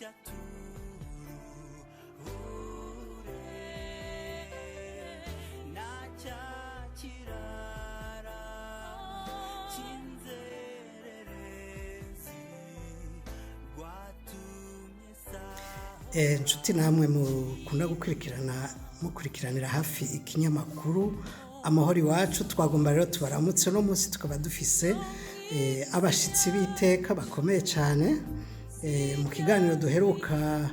Turushya turuhure nta cyakirara cy'inzererezi rwatumye sa Inshuti namwe mukunda gukurikirana, mukurikiranira hafi ikinyamakuru Amahoro Iwacu, twagomba rero tubaramutse. Uno munsi tukaba dufise abashitsi b'iteka bakomeye cyane. Mu kiganiro duheruka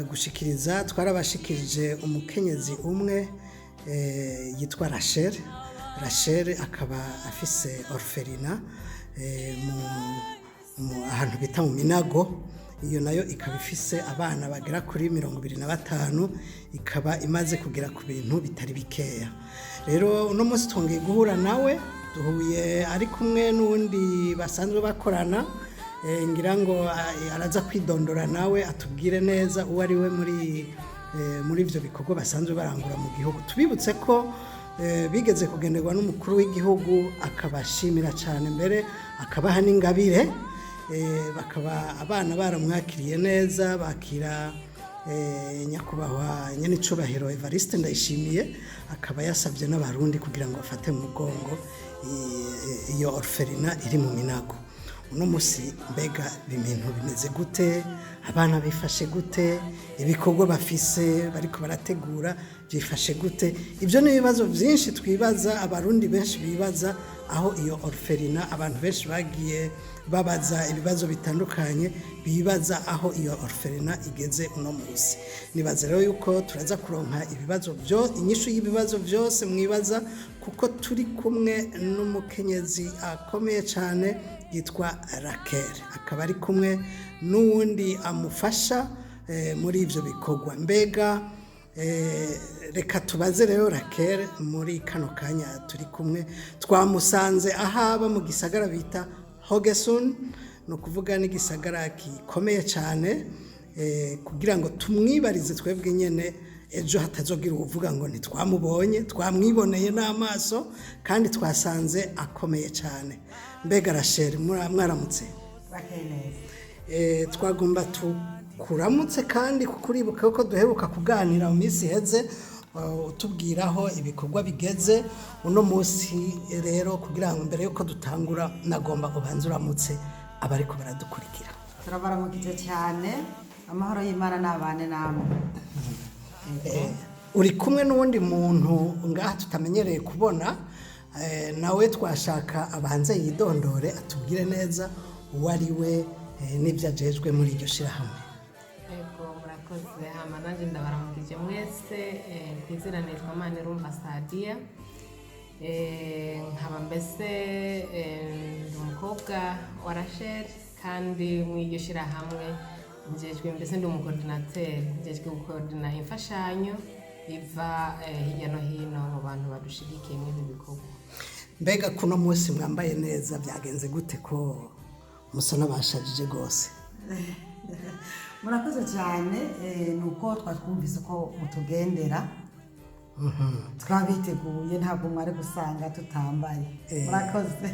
gushikiriza, twarabashikirije umukenyezi umwe yitwa Rachel. Rachel akaba afise orphelinat mu ahantu bita mu Minago. Iyo nayo ikaba ifise abana bagera kuri 25, ikaba imaze kugera ku bintu bitari bikeya. Rero uno munsi twongeye guhura nawe, duhuye ari kumwe n'uwundi basanzwe bakorana. Ngira ngo araza kwidondora nawe atubwire neza uwo ari we muri ibyo bikorwa basanzwe barangura mu gihugu. Tubibutse ko bigeze kugenderwa n'umukuru w'igihugu, akabashimira cyane, mbere akabaha n'ingabire. Bakaba abana baramwakiriye neza, bakira nyakubahwa nyenicubahiro Evariste Ndayishimiye, akaba yasabye n'Abarundi kugira ngo bafate mu mugongo iyo orphelinat iri mu Minago. Uno munsi mbega ibintu bimeze gute? Abana bifashe gute? Ibikorwa bafise bariko barategura byifashe gute? Ibyo ni ibibazo byinshi twibaza, Abarundi benshi bibaza aho iyo orphelinat. Abantu benshi bagiye babaza ibibazo bitandukanye, bibaza aho iyo orphelinat igeze uno munsi. Nibaza rero yuko turaza kuronka ibibazo byo inyishu y'ibibazo byose mwibaza, kuko turi kumwe n'umukenyezi akomeye cyane yitwa Raquel, akaba ari kumwe n'uwundi amufasha muri ibyo bikorwa. Mbega reka tubaze rero Raquel. Muri kano kanya turi kumwe, twamusanze ahaba mu gisagara bita Haugesund, ni ukuvuga n'igisagara gikomeye cyane, kugira ngo tumwibarize twebwe nyine, ejo hatazogira uvuga ngo ntitwamubonye. Twamwiboneye n'amaso kandi twasanze akomeye cyane. Mbega Rachel, mwaramutse? Bakeye neza. Twagomba tukuramutse kandi kuko uribuka ko duheruka kuganira mu minsi iheze, utubwiraho ibikorwa bigeze. Uno munsi rero, kugira ngo mbere yuko dutangura, nagomba ubanze uramutse abariko baradukurikira. Turabaramukije cyane, amahoro y'Imana n'abane namwe. Uri kumwe n'uwundi muntu ngaha tutamenyereye kubona, nawe twashaka abanze yidondore, atubwire neza uwo ari we n'ibyo ajejwe muri iryo shirahamwe. Ego, murakoze. Hama nanjye ndabaramukije mwese. Ku izina nitwa Manirumva Sadiya. Nkaba mbese ndi umukobwa wa Rachel, kandi mu iryo shirahamwe njejwe, mbese ndi umucoordinateur, njejwe gukoordina imfashanyo iva hirya no hino mu bantu badushigikiye muri ibi bikorwa. Mbega kuno munsi mwambaye neza, byagenze gute ko musa n'abashajije rwose? Murakoze cyane. Ni uko twatwumvise ko mutugendera, twabiteguye, ntabwo mwari gusanga tutambaye. Murakoze.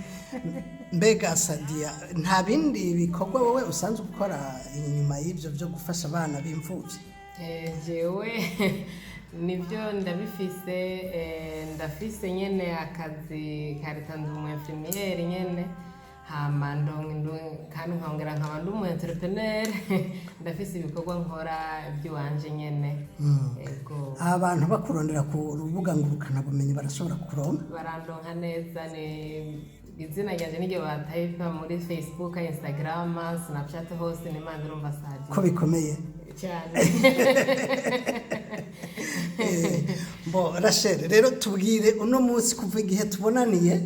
Mbega Sadiya, nta bindi bikorwa wowe usanzwe ukora inyuma y'ibyo byo gufasha abana b'imfubyi? Jewe nibyo ndabifise. Ndafise nyene akazi ka leta, ndi umu infirmière nyene, hama kandi nkongera nkaba ndi umu entrepreneur. Ndafise ibikorwa nkora by'iwanje nyene. Ego. Abantu bakurondera ku rubuga ngurukanabumenyi barashobora kuronka? Barandonka neza. Ni izina ryanje niryo batayipa muri Facebook, Instagram, Snapchat, hose ni Manirumva Sadiya. Ko bikomeye! Cyane. Bo Rachel rero, tubwire uno munsi, kuva igihe tubonaniye,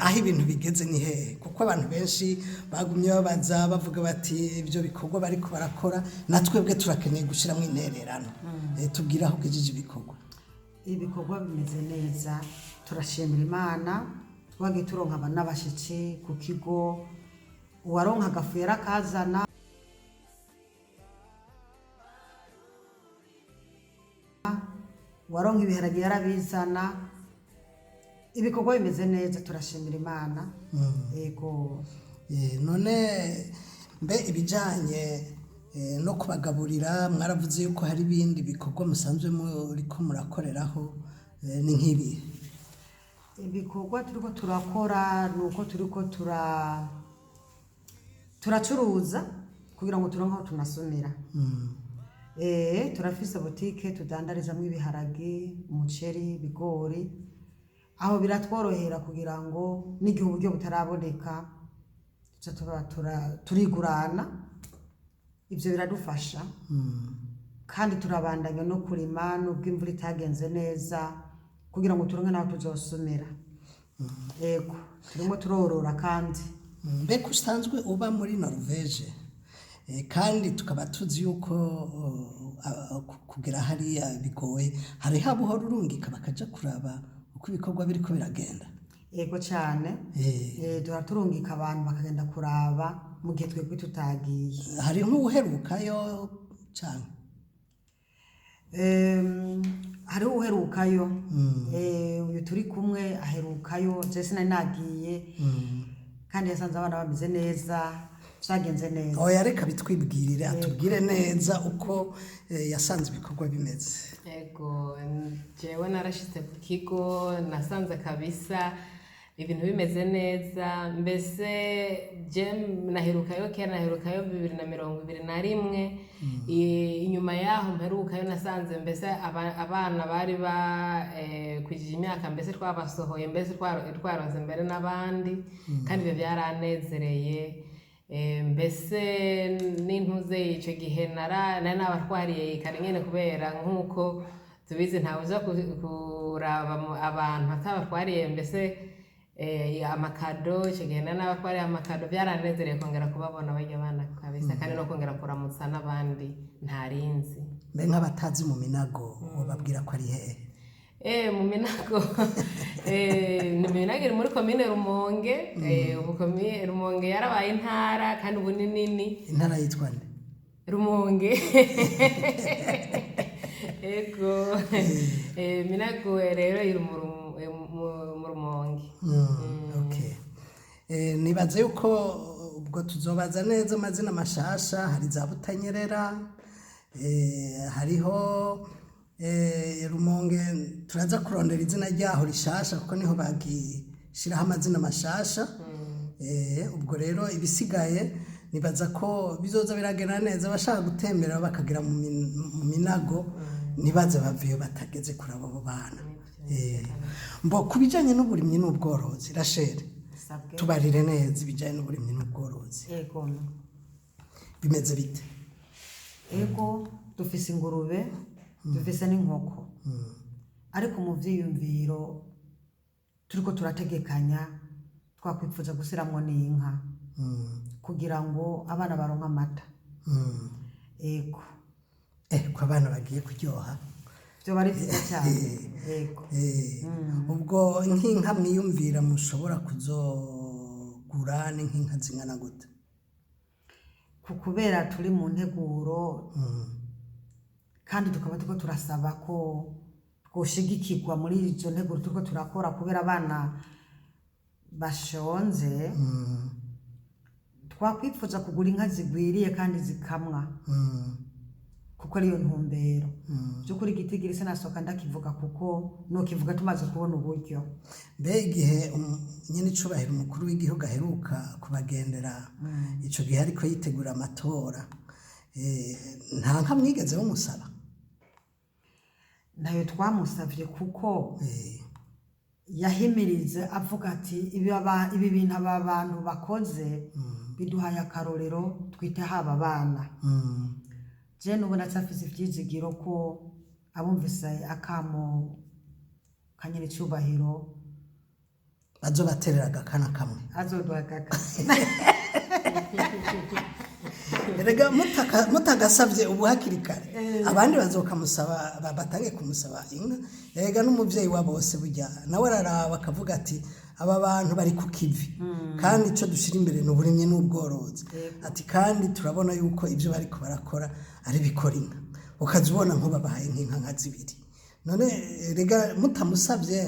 aho ibintu bigeze ni hehe? Kuko abantu benshi bagumye babaza, bavuga bati ibyo bikorwa bariko barakora, natwebwe turakeneye gushyiramo intererano. Tubwire aho ugejeje ibikorwa. Ibikorwa bimeze neza, turashimira Imana. Twagiye turonka n'abashitsi ku kigo, uwaronka agafu yarakazana, uwaronka ibiharage yarabizana. Ibikorwa bimeze neza, turashimira Imana, yego. None mbe ibijanye no kubagaburira. Mwaravuze yuko hari ibindi bikorwa musanzwe muriko murakoreraho, ni nk'ibi? Ibikorwa turiko turakora ni uko turiko turacuruza kugira ngo turonke aho tunasumira. Turafise butike tudandarizamwo ibiharage, umuceri, ibigori. Aho biratworohera kugira ngo n'igihe uburyo butaraboneka tuca tuba turigurana. Ibyo biradufasha. Kandi turabandanya no kurima nubwo imvura itagenze neza, kugira ngo turonke n'aho tuzosumira. Yego, turimo turorora kandi. Mbega usanzwe uba muri Norvege, kandi tukaba tuzi yuko kugera hariya bigoye, hariho abo uhora urungika bakaja kuraba uko ibikorwa biriko biragenda? Yego cyane. Duhora turungika abantu bakagenda kuraba mu gihe twebwe tutagiye. Hari nk'uwuherukayo canke? Hariho uherukayo. Uyu turi kumwe aherukayo, je sinari nagiye, kandi yasanze abana bameze neza, vyagenze neza. Oya, reka bitwibwirire, atubwire neza uko yasanze ibikorwa bimeze. Ego, jewe narashitse ku kigo, nasanze kabisa ibintu bimeze neza. Mbese je naherukayo kera, naherukayo 2021. Inyuma yaho mperukayo nasanze mbese abana bari ba kwijije imyaka, mbese twabasohoye, mbese twaronse mbere n'abandi, kandi ibyo byaranezereye. Mbese n'intuze icyo gihe nari nabatwariye kare nyene, kubera nk'uko tubizi ntawe uza kuraba abantu atabatwariye mbese amakado. Icyo gihe nari nabatwariye amakado. Byaranezereye kongera kubabona barya bana kabisa, kandi no kongera kuramutsa n'abandi ntarinzi. Mbe nk'abatazi mu Minago, bababwira ko ari hehe? Mu Minago, ni mu Minago, iri muri komine Rumonge. Ubu komine Rumonge yarabaye intara, kandi ubu ni nini. Intara yitwa nde? Rumonge. Ego. Minago rero iri mu Rumonge. Okay. Nibaza yuko ubwo tuzobaza neza amazina mashasha. Hari za Butanyerera, hariho Rumonge. Turaza kurondera izina ryaho rishasha kuko niho bagishiraho amazina mashasha. Ubwo rero ibisigaye nibaza ko bizoza biragenda neza. Abashaka gutembera bakagera mu Minago ntibaze baveyo batageze kuri abo bana. Mbo ku bijanye n'uburimyi n'ubworozi, Rachel, Sabwe. tubarire neza ibijanye n'uburimyi n'ubworozi. Yego. Bimeze bite? Ego, dufise ingurube, dufise n'inkoko, ariko mu vyiyumviro turiko turategekanya twakwifuza gusiramwo n'inka kugira ngo abana baronke amata. Ego. Ko abana bagiye kuryoha! Vyoba ari vyiza cyane, ego. Ubwo nk'inka mwiyumvira mushobora kuzogura ni nk'inka zingana gute? Ku kubera turi mu nteguro kandi tukaba turiko turasaba ko twoshigikirwa muri izo nteguro turiko turakora, kubera abana bashonze, twakwifuza kugura inka zigwiriye kandi zikamwa, kuko ariyo ntumbero. By'ukuri igitigiri sinasohoka ndakivuga, kuko nukivuga tumaze kubona uburyo. Mbe igihe nyene icubahiro umukuru w'igihugu aheruka kubagendera, ico gihe ariko yitegura amatora, nta nka mwigeze mumusaba? Ntayo twamusavye, kuko yahimirize avuga ati ibi bintu aba bantu bakoze biduhaye akarorero, twiteho aba bana. Je nubu ndacyafise ivyizigiro ko abumvise akamo ka nyiricubahiro bazobaterera agakana kamwe. Azoduha agaka. Erega mutagasavye ubu hakiri kare, abandi bazokamusaba, batange kumusaba inka. Erega n'umuvyeyi wa bose burya nawe araraba akavuga ati aba bantu bari ku kivi, kandi ico dushira imbere ni uburimyi n'ubworozi, ati kandi turabona yuko ibyo bariko barakora ari bikora inka, ukaza ubona nk'ubabahaye nk'inka nka zibiri. None rega mutamusavye,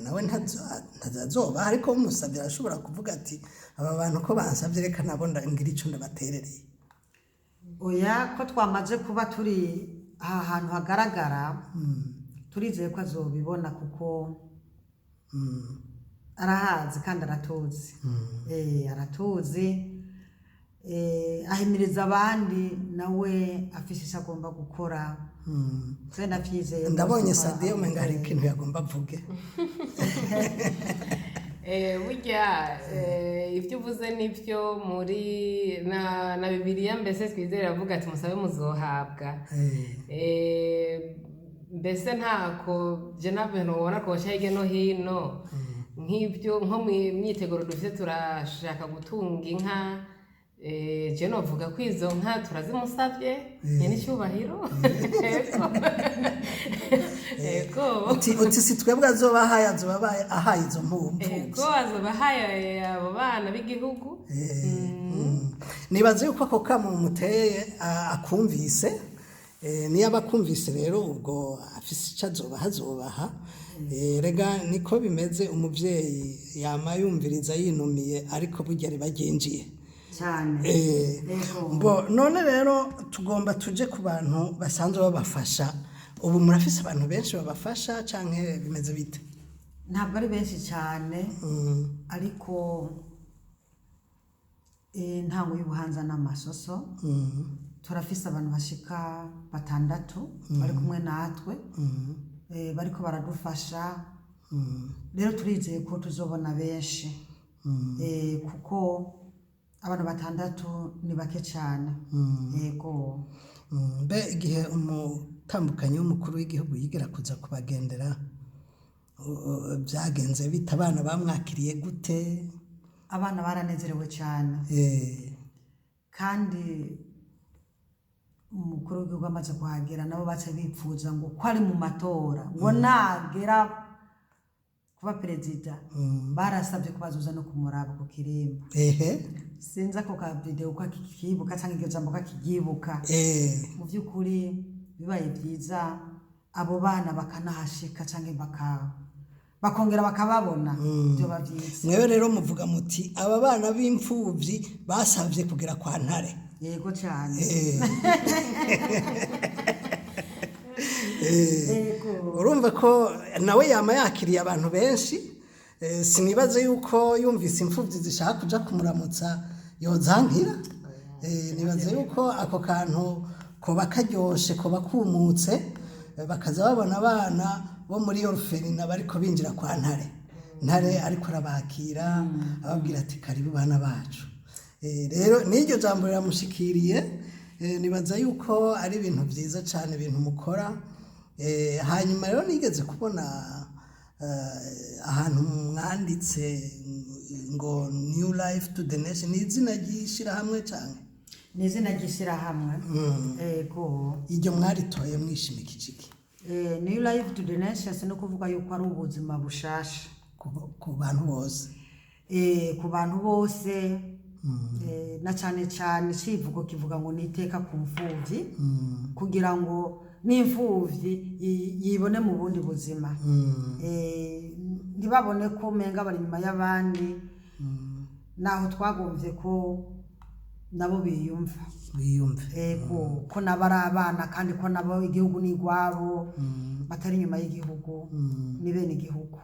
nawe ntazoba, ariko mumusavye arashobora kuvuga ati aba bantu ko bansavye, reka nabo ngira ico ndabaterereye. Oya, ko twamaze kuba turi aha hantu hagaragara, turizeye ko azobibona kuko arahazi kandi aratuzi. Aratuzi. Ahimiriza abandi, nawe afise icyo agomba gukora. Twe ndavyizeye Ndabonye rwose ko Sadiyo umenga hari ikintu yagomba avuge. Burya ibyo uvuze nibyo muri na Bibiliya, mbese twizere avuga ati musabe muzohabwa. Mbese ntako je n'abantu ubona kosha hirya no hino nk'ibyo, nko mu myiteguro dufite turashaka gutunga inka. Je novuga ko izo nka turazimusabye nyene icyubahiro. Yego. Yego. Uti si twebwe azoba ahaye, azoba abaye ahaye izo mpfuvyi. Ego, azoba ahaye abo bana b'igihugu. Nibaza yuko ako kamo muteye akumvise. Niyo aba akumvise rero ubwo afise icyo azobaha azobaha. Rega niko bimeze, umuvyeyi yama yumviriza yinumiye, ariko burya riba ryinjiye. Cyane. Yego. Bo none rero tugomba tuje ku bantu basanzwe babafasha. Ubu murafise abantu benshi babafasha canke bimeze bite? Ntabwo ari benshi cyane, ariko intango y'ubuhanza n'amasoso turafise abantu bashika batandatu bari kumwe natwe, bariko baradufasha. Rero turizeye ko tuzobona benshi, kuko abantu batandatu ni bake cyane, yego. Mbe igihe umutambukanyi w'umukuru w'igihugu yigera kuza kubagendera, byagenze bite? Abana bamwakiriye gute? Abana baranezerewe cyane. Kandi umukuru w'igihugu amaze kuhagera, nabo baca bipfuza ngo ko ari mu matora, ngo nagera kuba perezida, barasabye ko bazoza no kumuraba ku kirimba. Sinzi ako ka videwo ko akikibuka cyangwa iryo jambo ko akiryibuka. Mu by'ukuri bibaye byiza abo bana bakanahashika cyangwa bakongera bakababona, byoba byiza. Mwewe rero muvuga muti aba bana b'imfuvyi basabye kugera kwa Ntare. Yego cyane. Yego. Urumva ko nawe yama yakiriye abantu benshi. Sinibaze yuko yumvise imfuvyi zishaka kuja kumuramutsa yozankira. Nibaze yuko ako kantu koba karyoshe, koba kumutse, bakaza babona abana bo muri orphelinat bariko binjira kwa Ntare, Ntare ariko arabakira ababwira ati karibu bana bacu. Rero n'iryo jambo riramushikiriye. Nibaza yuko ari ibintu byiza cyane ibintu mukora. Hanyuma rero nigeze kubona ahantu mwanditse ngo New Life to the Nation, ni izina ry'ishyirahamwe cyane? Ni izina ry'ishyirahamwe, yego. Iryo mwaritoye mwishimikije iki? New Life to the Nations ni ukuvuga yuko ari ubuzima bushasha ku bantu bose. Ku bantu bose, na cyane cyane icivugo kivuga ngo ni iteka ku mfuvyi, kugira ngo n'imfuvyi yibone mu bundi buzima. Ntibabone ko umenga bari inyuma y'abandi, naho twagombye ko nabo biyumva. Biyumve. Ego, ko nabo ari abana kandi ko nabo igihugu ni igwabo, batari inyuma y'igihugu, ni bene igihugu.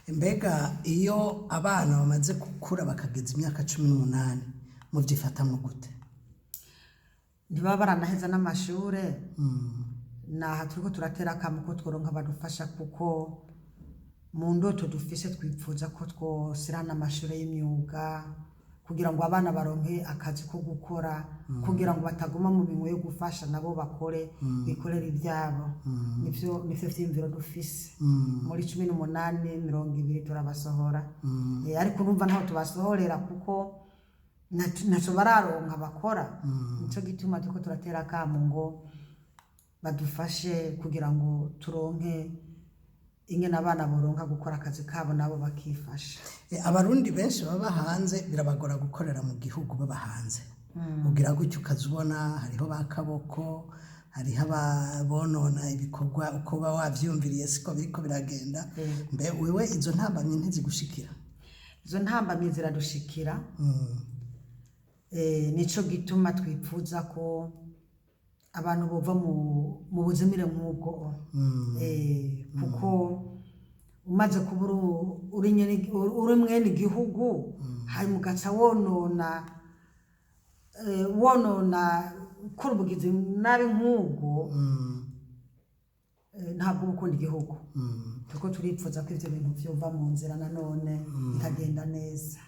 Mbega iyo abana bamaze gukura bakageza imyaka 18 mubyifatamwo gute? Ntibaba baranaheza n'amashure. Naha turiko turatera akamo ko tworonka badufasha, kuko mu ndoto dufise twipfuza ko twosira n'amashure y'imyuga kugira ngo abana baronke akazi ko gukora, kugira ngo bataguma mu minwe yo gufasha, nabo bakore, bikorere ibyabo. Nivyo vyiyumviro dufise. Muri 18, 20 turabasohora. Ariko urumva ntaho tubasohorera kuko ntaco bararonka bakora. Nico gituma turiko turatera akamo ngo badufashe kugira ngo turonke ingene abana boronka gukora akazi kabo nabo bakifasha. Abarundi benshi baba hanze birabagora gukorera mu gihugu baba hanze. Ugira gutyo ukaza ubona hariho ba kaboko, hariho abonona ibikorwa uko uba wavyiyumviriye siko biriko biragenda. Mbe wewe izo ntambamyi ntizigushikira? Izo ntambamyi ziradushikira. Nico gituma twipfuza ko abantu bova mu buzimire nk'ubwo. Kuko umaze kuba uri mwene igihugu, hanyuma ugaca wonona ukora ubugizi nabi nk'ubwo, ntabwo uba ukunda igihugu. Turiko turipfuza ko ivyo bintu vyova mu nzira nanone bikagenda neza.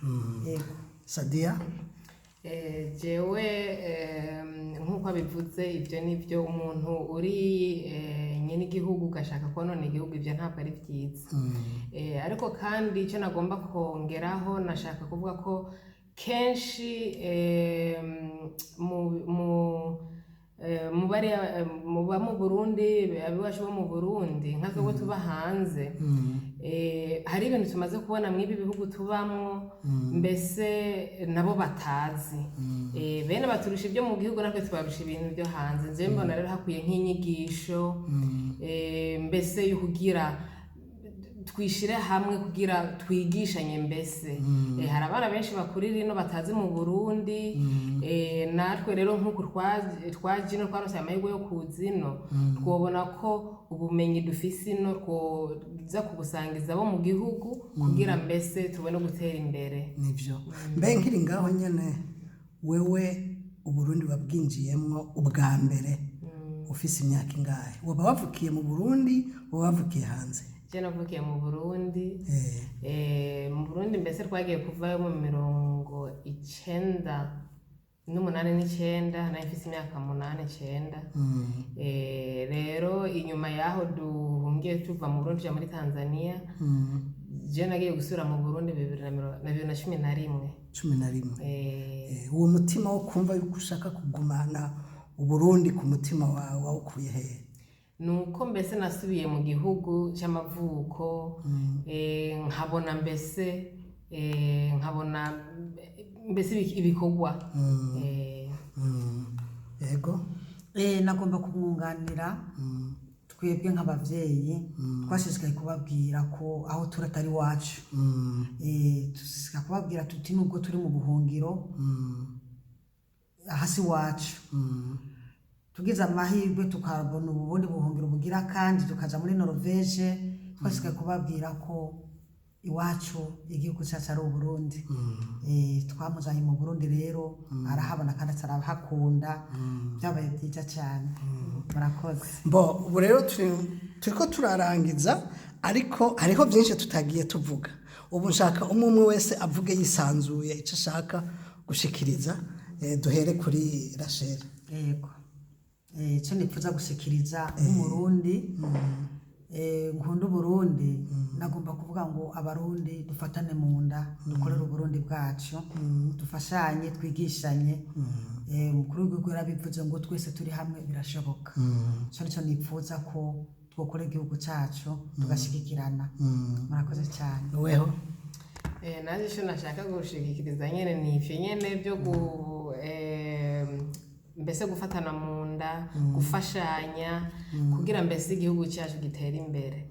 Yego. Sadia. Jewe nk'uko abivuze, ibyo ni byo. Umuntu uri nyene igihugu ugashaka konona igihugu, ibyo ntabwo ari byiza. Ariko kandi icyo nagomba kongeraho, nashaka kuvuga ko kenshi mu bariya muba mu Burundi, abiwacu bo mu Burundi, nka twebwe tuba hanze, hari ibintu tumaze kubona mw'ibi bihugu tubamwo, mbese nabo batazi. Bene baturusha ibyo mu gihugu, natwe tubarusha ibintu byo hanze. Njewe mbona rero hakwiye nk'inyigisho, mbese yo kugira twishire hamwe kugira twigishanye. Mbese hari abana benshi bakurira ino batazi mu Burundi. Natwe rero nk'uku twaje ino, twaronse amahirwe yo kuza ino, twobona ko ubumenyi dufise ino twoza kubusangiza abo mu gihugu kugira mbese tubone gutera imbere. Nivyo. Mbe nkiri ngaho nyene, wewe Uburundi wabwinjiyemwo ubwa mbere ufise imyaka ingahe? Woba wavukiye mu Burundi, woba wavukiye hanze? Je navukiye mu Burundi. Mu Burundi mbese twagiye kuvayo mu 98 9, nari mfise imyaka 8, 9. Rero inyuma yaho duhungiye tuva mu Burundi tuja muri Tanzania, je nagiye gusubira mu Burundi 2011. 11. Eh. Uwo mutima wo kumva yuko ushaka kugumana Uburundi ku mutima wawe wawukuye hehe? Nuko mbese nasubiye mu gihugu cy'amavuko, nkabona mbese ibikorwa. Yego. Nagomba kumwunganira. Twebwe nk'abavyeyi twashishikaye kubabwira ko aho turi atari iwacu. Dushishikaye kubabwira tuti nubwo turi mu buhungiro, hasi iwacu. Tugize amahirwe tukabona ubundi buhungiro bugira kandi tukaja muri Norvege, twashishikaye kubabwira ko iwacu igihugu cyacu ari Uburundi. Twamuzanye mu Burundi rero arahabona kandi arahakunda, byabaye byiza cyane. Murakoze. Mbo ubu rero turiko turarangiza, ariko hariho byinshi tutagiye tuvuga. Ubu nshaka umwe umwe wese avuge yisanzuye icyo ashaka gushikiriza. Duhere kuri Rachel. Yego. Icyo nipfuza gushikiriza nk'Umurundi, nkunda Uburundi, nagomba kuvuga ngo Abarundi dufatane mu nda, dukorere Uburundi bwacu, dufashanye, twigishanye. Umukuru w'igihugu yarabivuze ngo twese turi hamwe birashoboka. Ico nico nipfuza, ko twokora igihugu cacu tugashigikirana. Murakoze cyane. Weho? Naje icyo nashaka gushigikiriza nyene ni ivyo nyene byo mbese gufatana mu nda, gufashanya kugira mbese igihugu cyacu gitere imbere.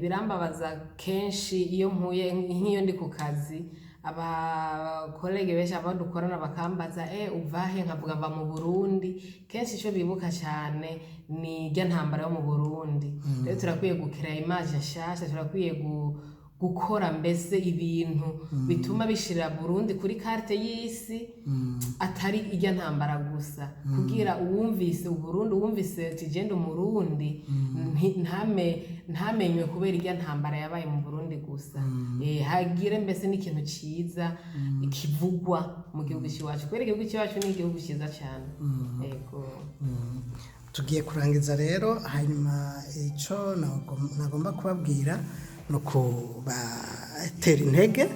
Birambabaza kenshi iyo mpuye, nk'iyo ndi ku kazi, abakolege benshi abo dukorana bakambaza uvahe, nkavuga mva mu Burundi. Kenshi icyo bibuka cyane ni irya ntambara yo mu Burundi. Rero turakwiye gukira image nshasha, turakwiye gukora mbese ibintu bituma bishira Burundi kuri carte y'isi, atari irya ntambara gusa, kugira uwumvise Uburundi, uwumvise ati genda Umurundi, ntamenywe kubera irya ntambara yabaye mu Burundi gusa. Hagire mbese n'ikintu ciza kivugwa mu gihugu c'iwacu, kubera igihugu c'iwacu ni igihugu ciza cyane. Yego. Tugiye kurangiza rero. Hanyuma icyo nagomba kubabwira ni ukubatera intege.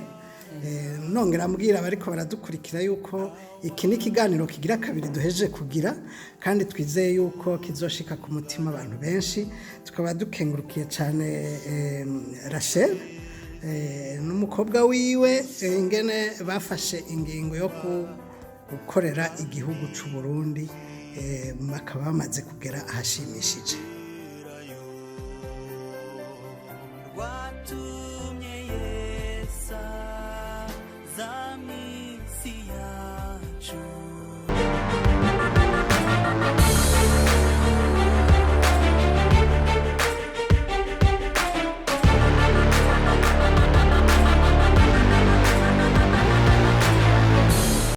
Nongera mbwira abariko baradukurikira yuko iki ni ikiganiro kigira kabiri duheje kugira, kandi twizeye yuko kizoshika ku mutima abantu benshi. Tukaba dukengurukiye cyane Rachel n'umukobwa wiwe, ingene bafashe ingingo yo gukorera igihugu c'u Burundi, bakaba bamaze kugera ahashimishije. Rwatumye Yesa za misi yacu.